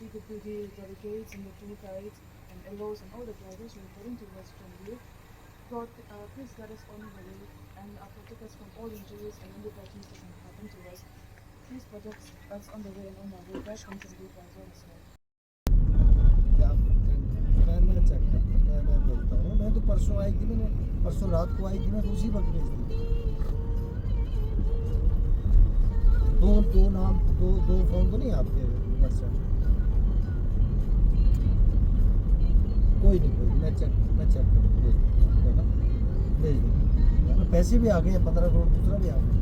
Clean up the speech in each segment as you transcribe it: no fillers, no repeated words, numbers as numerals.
PWD delegates and the tour guides and LOs and all the drivers who are heading towards Jambi. God, please guide us on the way and protect us from all injuries and any bad things that can happen to us. Please protect us on the way and on our way back from Jambi to Aizawl as well. क्या मैं मैं check करता मैं मैं बोलता हूँ मैं तो परसों आई थी मैंने परसों रात को आई थी मैं तो उसी वक्त भेज दी दो दो नाम दो दो फोन तो नहीं आपके व्हाट्सएप कोई नहीं कोई मैं चेक कर भेज दूँगा है ना भेज दूँगा है ना पैसे भी आ गए हैं 15 करोड़ दूसरा भी आ गया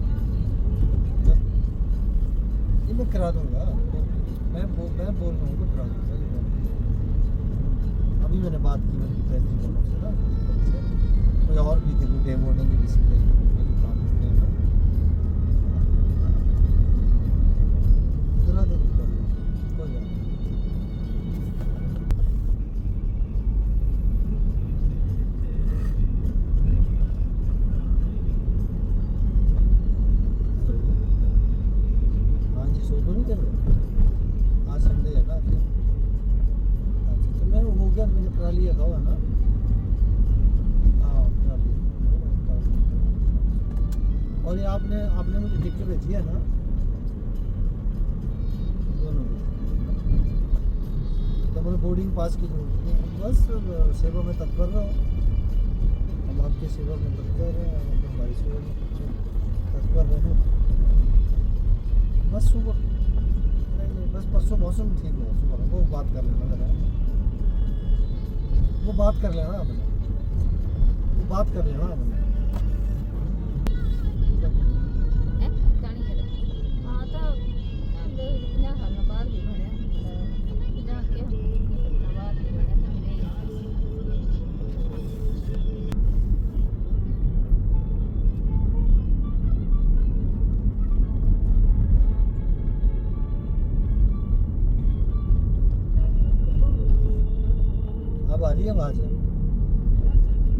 ये मैं करा दूंगा मैं बोल रहा हूँ तो करा दूंगा ये मैं अभी मैंने बात की उनकी ट्रेजरी वालों से ना से कोई और भी थे कोई डे बोर्डिंग के किसी के जो काम करते हैं ना करा देंगे कर देंगे कोई बात नहीं। हेलो हाँ जी सो तो नहीं चल रहे आज संडे है ना अच्छा अच्छा तो मैं हो गया मैंने करा लिया था है ना हाँ करा लिया और ये आपने आपने मुझे टिकट भेजी है ना दोनों भेज तो मुझे बोर्डिंग पास की जरूरत नहीं बस सेवा में तत्पर रहो हम आपकी सेवा में तत्पर हैं आप हमारी सेवा में तत्पर रहें बस सुबह नहीं नहीं बस परसों मौसम ठीक हो सुबह वो बात कर लेना जरा वो बात कर लेना आपने वो बात कर लेना आपने ਹਾਂ ਤਾਂ 50 ਸਾਲਾਂ ਬਾਅਦ ਵੀ ਬਣਿਆ 50 ਕੇ ਬਾਅਦ ਵੀ ਬਣਿਆ ਤਾਂ ਮਿਲੇ। अब आ रही है आवाज़?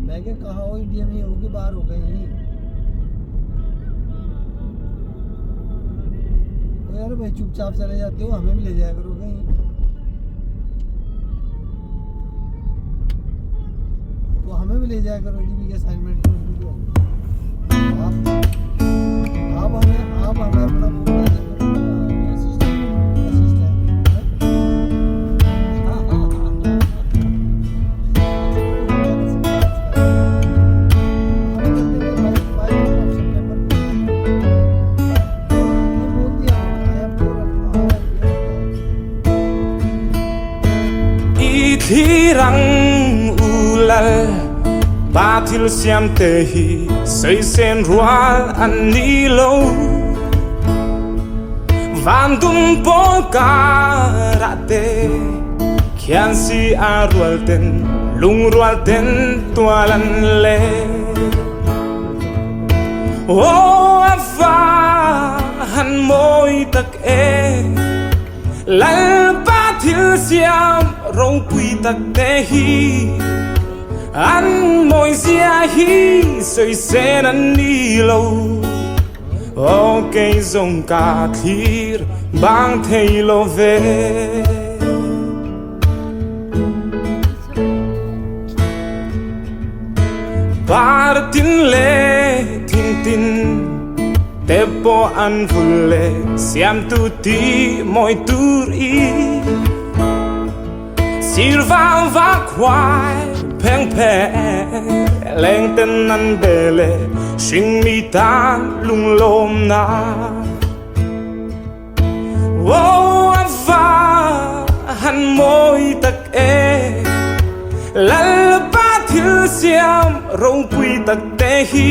मैं क्या कहा हो इंडिया में हो कि बाहर हो गई? तो यार भाई चुपचाप चले जाते हो, हमें भी ले जाया करो कहीं। तो हमें भी ले जाया करो एडीबी के असाइनमेंट में। उसमें क्यों आप हमें अपना वो बना दिया करो ना, असिस्टेंट असिस्टेंट। हाँ हाँ हाँ हाँ। हम करते थे 5 सितंबर मैं बोल दिया I am I thirang ulal pa thil siam te hi sei sen rual an ni lo van dum po karate khian si a rual ten lung rual ten tualan le o ava han moi tak e lal pa thil siam ro pui tak te hi an moi zia hi soi sen an ni lo o cây rong cả thir bang thei lo ve. Par tin le tin tin te po an vule siam tu ti moi tur i sir vang va khoai pheng phe leng ten an bele sinh mi tan lung lom na o ava han moi tak e lal pa thil siam ro pui tak te hi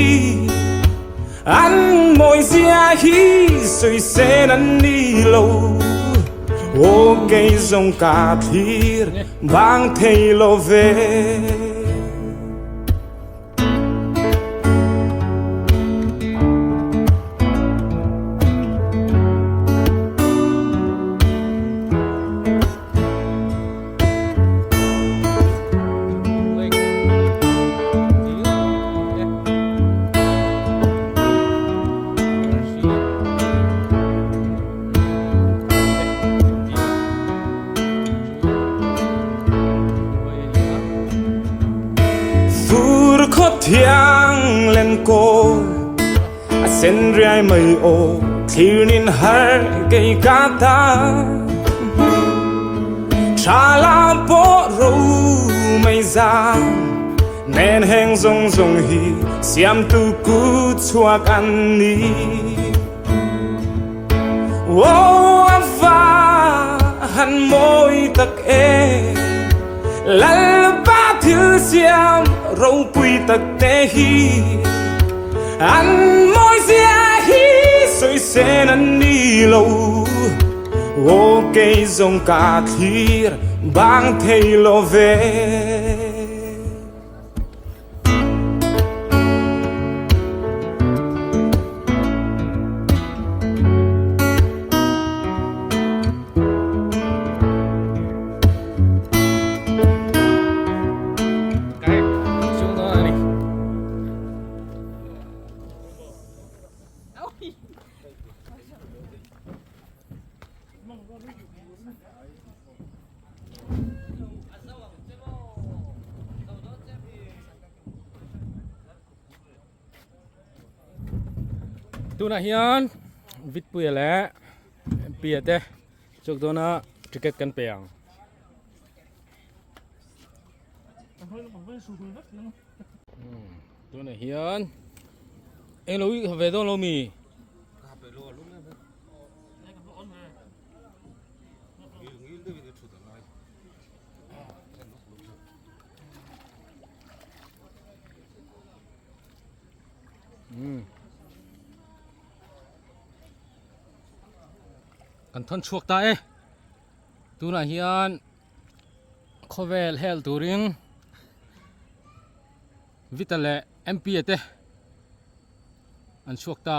an moi zia hi soi sen an ni lo o cây rong cả thir bang thei lo ve. thiang len kawl a sen riai mai aw thlir nin har kei ka ta Tha la pawh ro mai zam nen heng zawng zawng hi siamtu kut chhuak an ni. Aw a va han mawi tak e, Lalpa thil siam ropui tak te hi, an mawi zia hi sawi sen an ni lo. Aw kei zawng ka thlir bang thei lo ve. Tunah hian Vitpuia leh Mpia te chhuak dawna ticket kan pe ang. Tunah hian englo i ha ve dawn lo mi? Kan thawn chhuak ta e tunah hian khawvel hel turin Vita leh M_P a te an chhuak ta.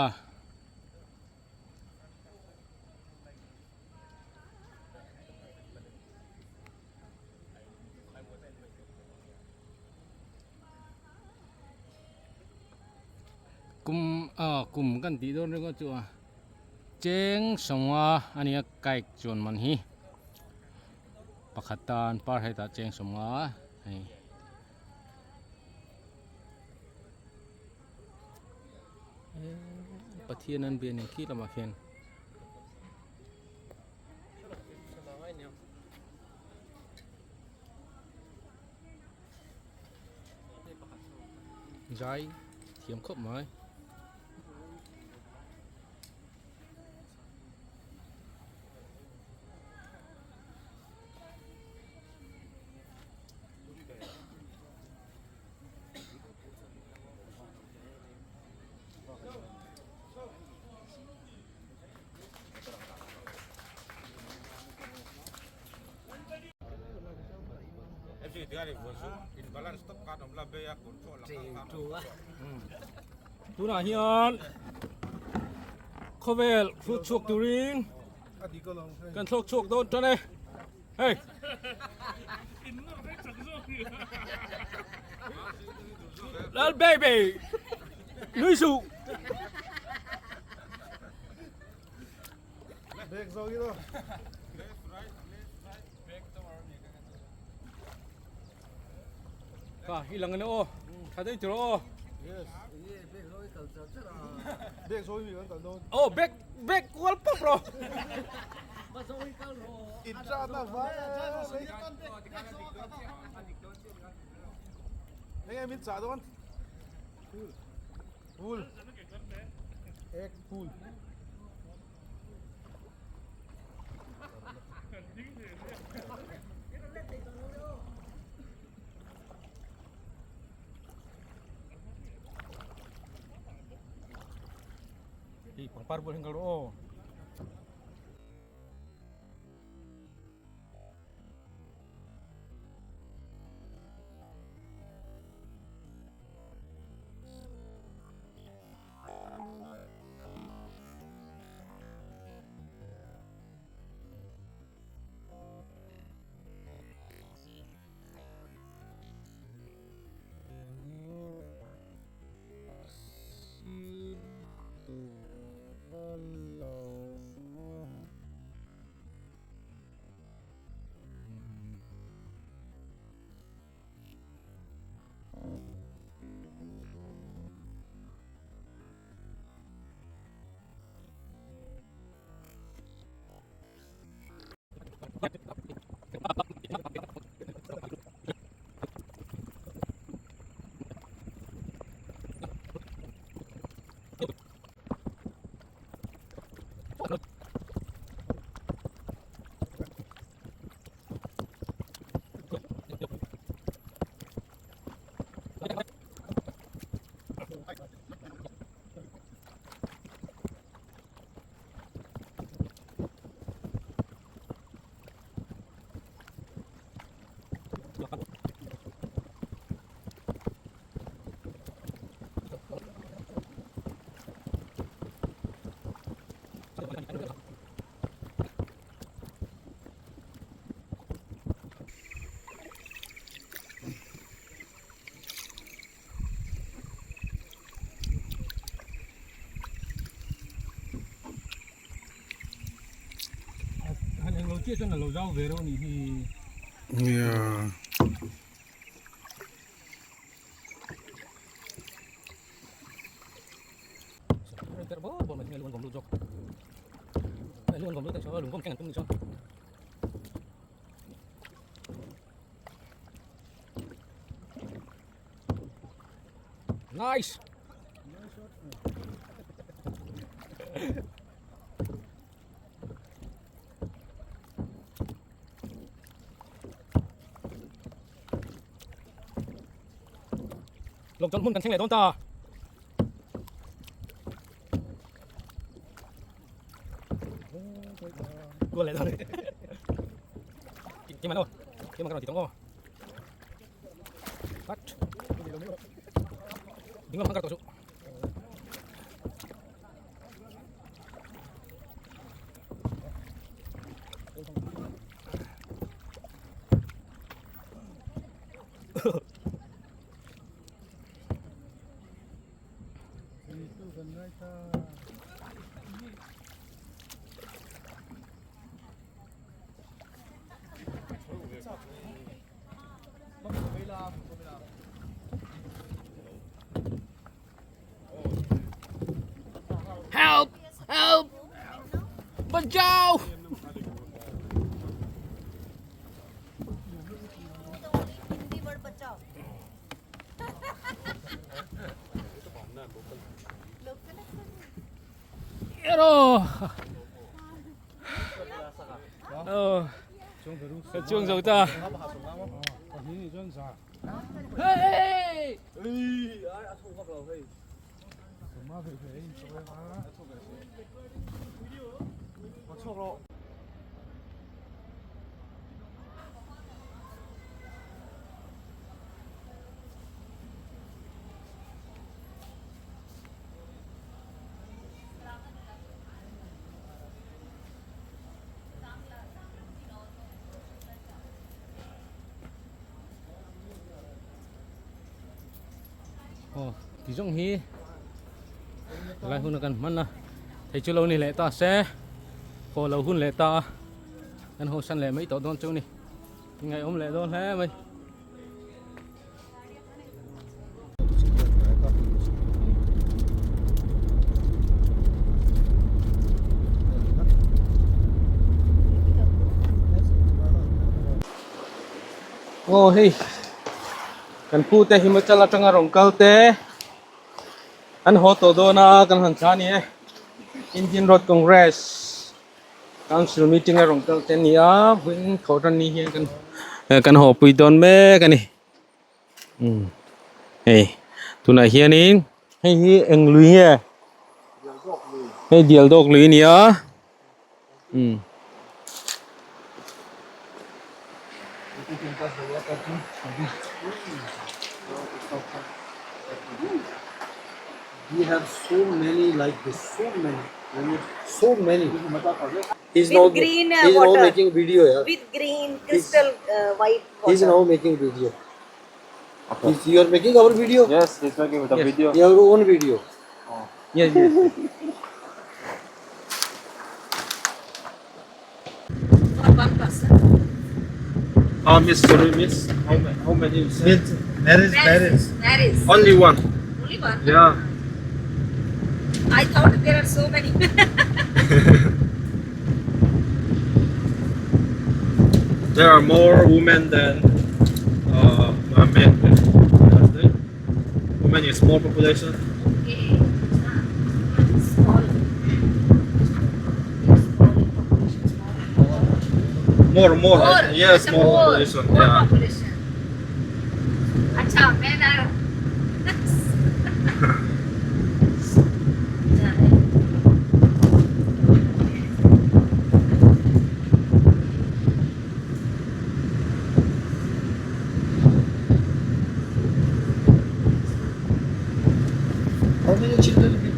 Kum ah kum kan tih dawn ringawt chu a cheng sawmnga a nia kaik chuan man hi pakhat tan par hetah cheng sawmnga a ni. Pathian an bian khi lamah khian. Zai thiam khawp mai. Tunah hian khawvel hrut chhuak turin kan thlawk chhuak dawn tan e. Hei. Lal baby. Nui su. Ka hi lang ne o. Tha dei tur o. Oh back back kual pop ro. Hei pangpar bulah hian kal rawh aw. Nia. Nice. Lawm chuan hmun kan thleng leh dawn ta. Kual leh dawn. Kim an aw. Kim an kan rawn ti tawng aw. What? Ding lam hangkar tawh suh. Help! Help! Bachao! Ero! Oh. Chuang zo ta. Hey! Aw ti zawng hi lai hun a kan hman a thei chu lo ni leh ta se haw lo hun leh ta a kan haw san leh mai tawh dawn chu ni ngaihawm leh dawn hle mai. Aw hei kan pu te Himachal atanga rawn kal te an haw tawh dawn a kan han thla a ni e Indian Road Congress Council meeting a rawn kal te a ni a vawiin thawhtan ni hian kan kan haw pui dawn mek a ni umm hei tunah hianin hei hi eng lui nge hei dial dawk lui a ni a umm. We have so many like this so many so many he's With now green, he's now water. making video yeah with green crystal white water. he's now making video He's, you are making our video Yes, he's making with the video. your own video Yes, yes. For one person. Miss, sorry, miss. How many you said? marriage Marriage. Marriage. Only one. Only one. Yeah. I thought there are so many. There are more women than men. Women is more population. Okay. Small. Small population. Small. More, more. More. Yes, Acha, more, population. More yeah. population. Acha, men are. Yeah.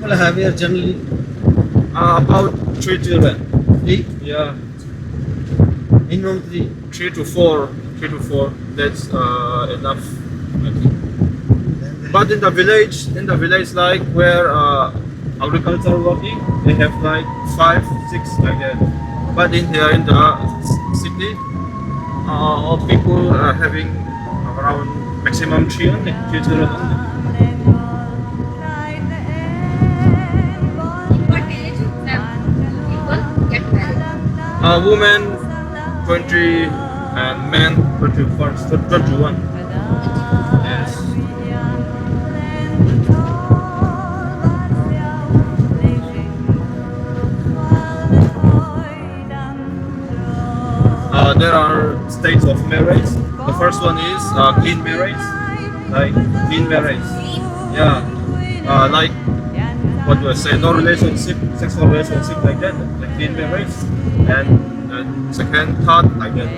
people have here generally? About three children. Three? Yeah. Minimum three. 3 to 4. 3 to 4. That's enough, I think. But in the village, like where agriculture working, they have like 5, 6 like that. But in here in the city, all people are having around maximum 3 only, 3 children only. What age people get married? Women 20 and men 21, 21. Yes. There are states of marriage. The first one is clean marriage, like clean marriage. Yeah, like what do I say? No relationship, sexual relationship like that, like clean marriage. And second, third, like that.